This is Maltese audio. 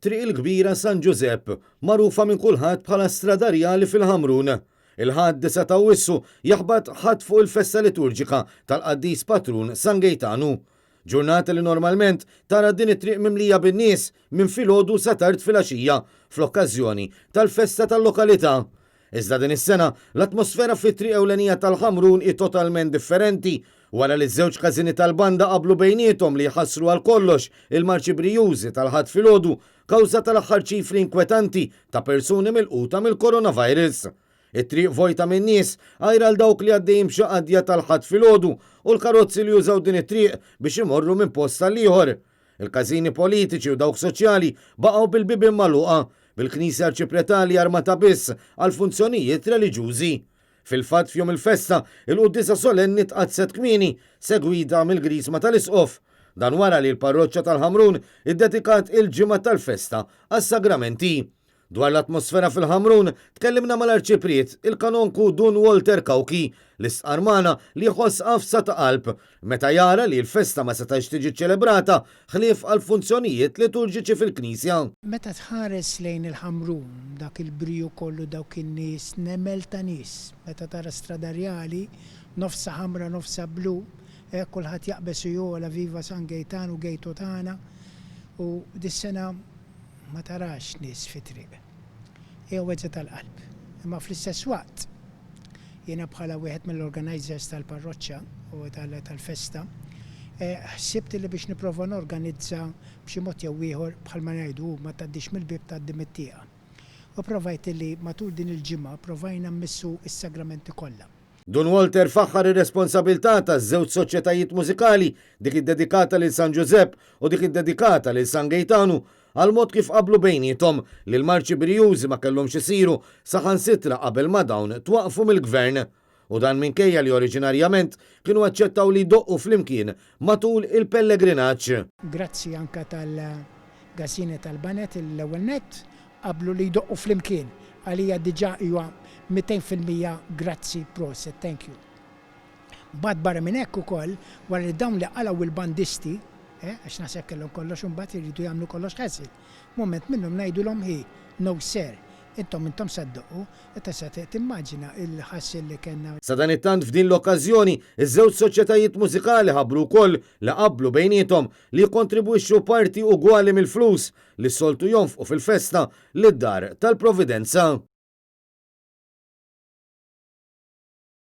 Triq il-Kbira San Ġużepp, magħrufa minn kulħadd bħala Strada Rjali fil-Ħamrun. Il-Ħadd 9 t'Awwissu jaħbat Ħadd fuq il-festa liturġika tal-qaddis patrun San Gejtanu. Ġurnata li normalment tara din it-triq mimlija bin-nies minn filgħodu sa tard filgħaxija fl-okkażjoni tal-festa tal-lokalità. Iżda din is-sena, l-atmosfera fit-triq ewlenija tal-Ħamrun hi totalment differenti wara li ż-żewġ każini tal-banda qablu bejniethom li jħassru għal kollox il-marċi brijużi tal-Ħadd filgħodu kawża tal-aħħar ċifri inkwetanti ta' persuni milquta mill-coronavirus. It-triq vojta min-nies għajr għal dawk li għaddejjin b'xi qadja tal-Ħadd filgħodu u l-karozzi li jużaw din it-triq biex imorru minn post għall-ieħor. Il-każini politiċi u dawk soċjali baqgħu bil-bibien magħluqa, bil-knisja arċipretali armata biss għal funzjonijiet reliġjużi. Fil-fatt f'jum il-festa, il-quddiesa solenni tqaddset kmieni, segwita mill-Griżma tal-Isqof. Dan wara li l-parroċċa tal-Ħamrun iddedikat il-ġimgħa tal-festa għas-sagramenti. Dwar l-atmosfera fil-Ħamrun, tkellimna mal-Arċipriet, il-Kanonku Dun Walter Cauchi, li stqarr magħna li jħoss għafsa ta' qalb meta jara li l-festa ma setgħetx tiġi ċċelebrata ħlief għal funzjonijiet liturġiċi fil-knisja. Meta tħares lejn il-Ħamrun, dak il-briju kollu, dawk in-nies, nemel ta' nies, meta tara Strada Rjali, nofsha ħamra nofsha blu, eh, kulħadd jaqbeż u jogħla Viva San Gejtanu, Gejtu tagħna, u dis-sena Ma tarax nies fit-triq. Hija weġgħa tal-qalb. Imma fl-istess waqt, jiena bħala wieħed mill-organizers tal-parroċċa u tal-festa, ħsibt li biex nipprova norganizza b'xi mod jew ieħor, bħalma ngħidu hu, ma tgħaddix mill-bieb tgħaddi mit-tieqa. U provajt li matul din il-ġimgħa provajna mmissu s-sagramenti kollha. Dun Walter faħħar ir-responsabilità taż-żewġ soċjetajiet mużikali, dik iddedikata lil San Ġużepp u dik iddedikata lil San Gejtanu, għall-mod kif qablu bejniethom li l-marċi brijużi ma kellhomx isiru saħansitra qabel ma dawn twaqqfu mill-Gvern. U dan minkejja li oriġinarjament kienu aċċettaw li jdoqqu flimkien matul il-pellegrinaġġ. Grazzi anke tal-Gazine tal-Baned l-ewwel nett qablu li jdoqqu flimkien, għalija diġà huwa 200% grazzi proset thank you. Mbagħad barra minn hekk ukoll wara li dawn li qalgħu il-bandisti, eh, għax naħseb kellhom kollox u mbagħad iridu jagħmlu kollox ħasil. Mument minnhom ngħidulhom hi, no sir, intom intom sa ddoqqu, tista' timmaġina il-ħasil li kellna. Sadanittant f'din l-okkażjoni, iż-żewġ soċjetajiet mużikali ħabbru wkoll li qablu bejniethom li jikkontribwixxu parti ugwali mill-flus li s-soltu jonfqu fil-festa lid-Dar tal-Providenza.